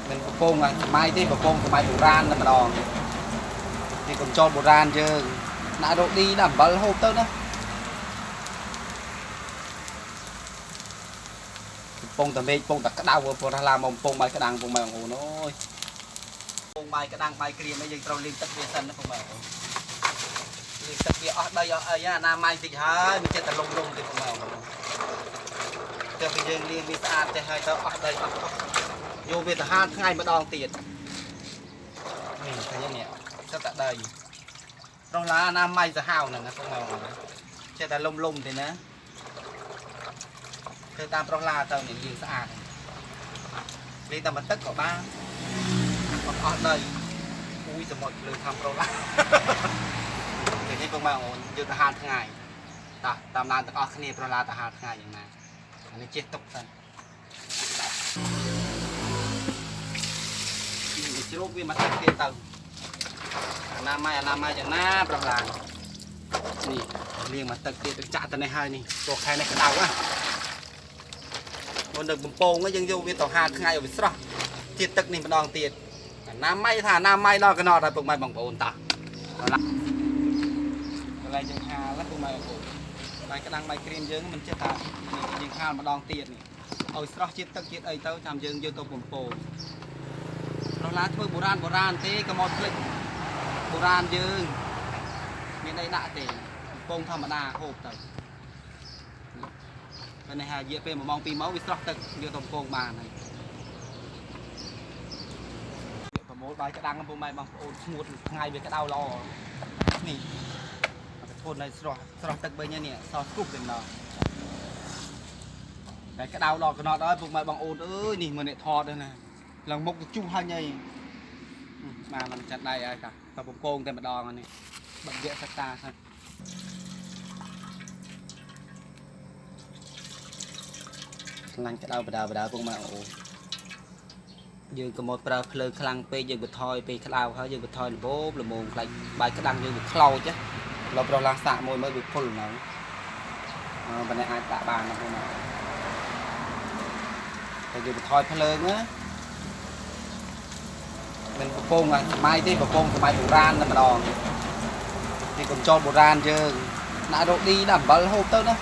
មិនពពងសម័យទេពពងសម័យបុរាណតែម្ដងនេះកុំចោលបុរាណយើងដាក់រ៉ូឌីដាក់អំបិលហូបទៅណាកំពុងតែមេឃពងតែក្តៅព្រោះថាឡាមកកំពុងបាយក្តាំងពុកម៉ែបងប្អូនអើយពងបាយក្តាំងបាយក្រៀមអីយើងត្រូវលាងទឹកវាសិនណាពុកម៉ែបងប្អូនលាងទឹកវាអស់ដីអស់អីអាណាម័យតិចហើយវាចិត្តតែលំលំតិចពុកម៉ែបងប្អូនតែពេលយើងលាងវាស្អាតចេះហើយទៅអស់ដីអស់យកវាទៅហាលថ្ងៃម្ដងទៀតនេះឃើញនេះសិតតែដីប្រុសឡាអាណាម័យសាហាវហ្នឹងណាពុកម៉ែបងប្អូនចេះតែលំលំទេណាធ្វើតាមប្រុសឡាទៅនេះលាងស្អាតលាងតែមួយទឹកក៏បានអត់អស់ដីអ៊ុយសមុទ្រភ្លើងខាំប្រុសឡានេះពុកម៉ែបងប្អូនយកទៅហាលថ្ងៃតោះតាមឡានទាំងអស់គ្នាប្រុសឡាទៅហាលថ្ងៃយ៉ាងណាអានេះជិះទុកសិននេះជ្រូកវាមកទឹកទៀតទៅអាណាម័យអាណាម័យយ៉ាងណាប្រុសឡានេះលាងមកទឹកទៀតទៅចាក់ទៅនេះហើយនេះព្រោះខែនេះក្តៅណាមុននឹងបំពងយើងយកវាទៅហាលថ្ងៃឲ្យវាស្រស់ជាតិទឹកនេះម្ដងទៀតអាណាម័យថាអាណាម័យដល់កណត់ហើយពុកម៉ែបងប្អូនតោះកន្លែងយើងហាលពុកម៉ែបងប្អូនបាយក្តាំងបាយក្រៀមយើងមិនចេះថាយើងហាលម្ដងទៀតនេះឲ្យស្រស់ជាតិទឹកជាតិអីទៅចាំយើងយកទៅបំពងប្រុសឡាធ្វើបុរាណបុរាណទេកុំមកភ្លេចបុរាណយើងមានអីដាក់ទេបំពងធម្មតាហូបទៅពេលនេះហារយៈពេល1ម៉ោង2ម៉ោងវាស្រស់ទឹកយកទៅបំពងបានហើយប្រមូលបាយក្តាំងពុកម៉ែបងប្អូនស្ងួតថ្ងៃវាក្តៅល្អនេះធន់ឲ្យស្រស់ស្រស់ទឹកវិញនេះសស្គប់តែម្ដងតែក្តៅដល់កណត់ហើយពុកម៉ែបងអូនអើយនេះមើលអ្នកថតហ្នឹងណាឡើងមុខទៅជុះហើយញ៉ៃបាទមិនចាត់ដៃហើយតាទៅបំពងតែម្ដងនេះបិទវគ្គសិក្សាសិនខ្លាញ់ក្តៅបដាបដាពុកម៉ែបងអូនយើងកុំមកប្រើភ្លើងខ្លាំងពេកយើងបន្ថយពេលក្តៅហើយយើងបន្ថយល្មមល្មមខ្លាចបាយក្តាំងយើងវាខ្លោចណាឡប់ប្រុសឡាសាកមួយមើលវាពុលហ្នឹងប៉ុន្តែអាចដាក់បានណាពុកម៉ែតែយើងបន្ថយភ្លើងណាមិនពពងសម័យទេពពងសម័យបុរាណតែម្ដងនេះកុំចោលបុរាណយើងដាក់រ៉ូឌីដាក់អំបិលហូបទៅណា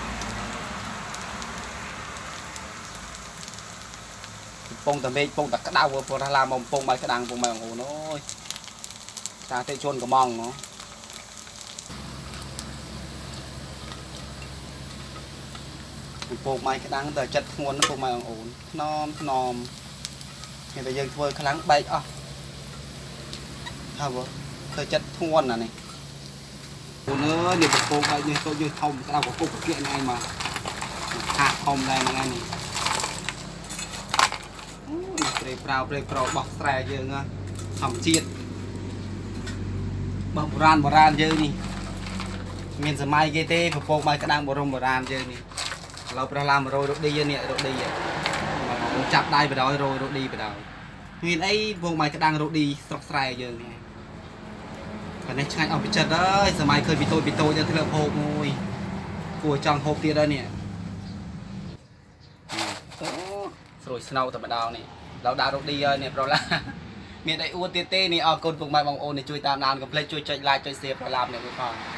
កំពុងតែមេឃកំពុងតែក្តៅព្រោះថាឡាមកកំពុងបាយក្តាំងពុកម៉ែបងប្អូនអើយតាទេជន់កំងហ៎ពពកម៉ៃក្តាំងតែចិត្តធ្ងន់ពុកម៉ែបងអូនថ្នមថ្នមគេតែយើងធ្វើខ្លាំងបែកអស់ហើយបើធ្វើចិត្តធ្ងន់ណានេះអូនអើយនេះពពកបែកនេះតូចយើងធំក្តៅកគុកកគៀកនេះឯងមកហាក់ធំដែរហ្នឹងឯងនេះអូយព្រៃប្រៅព្រៃប្របោះស្រែយើងធម្មជាតិបោះបុរាណបុរាណយើងនេះមានសម័យគេទេពពកបាយក្តាំងបរមបុរាណយើងនេះឥឡូវប្រះឡា100រ៉ូឌីនេះរ៉ូឌីបងចាប់ដៃបដ ாய் រ៉ូឌីបដ ாய் មានអីវងបាយក្តាំងរ៉ូឌីស្រុកស្រែយើងនេះតែនេះឆ្ងាញ់អស់ពីចិត្តអើយសម័យឃើញពីតូចពីតូចទៅធ្លាប់ហូបមួយគួរចង់ហូបទៀតហើយនេះអូស្រួយស្នោតែម្ដងនេះឡូវដាក់រ៉ូឌីហើយនេះប្រឡាមានអីអួតទៀតទេនេះអរគុណពុកម៉ែបងប្អូនដែលជួយតាមដានកុំភ្លេចជួយចុច like ចុច share ប្រឡាប់នេះមួយផង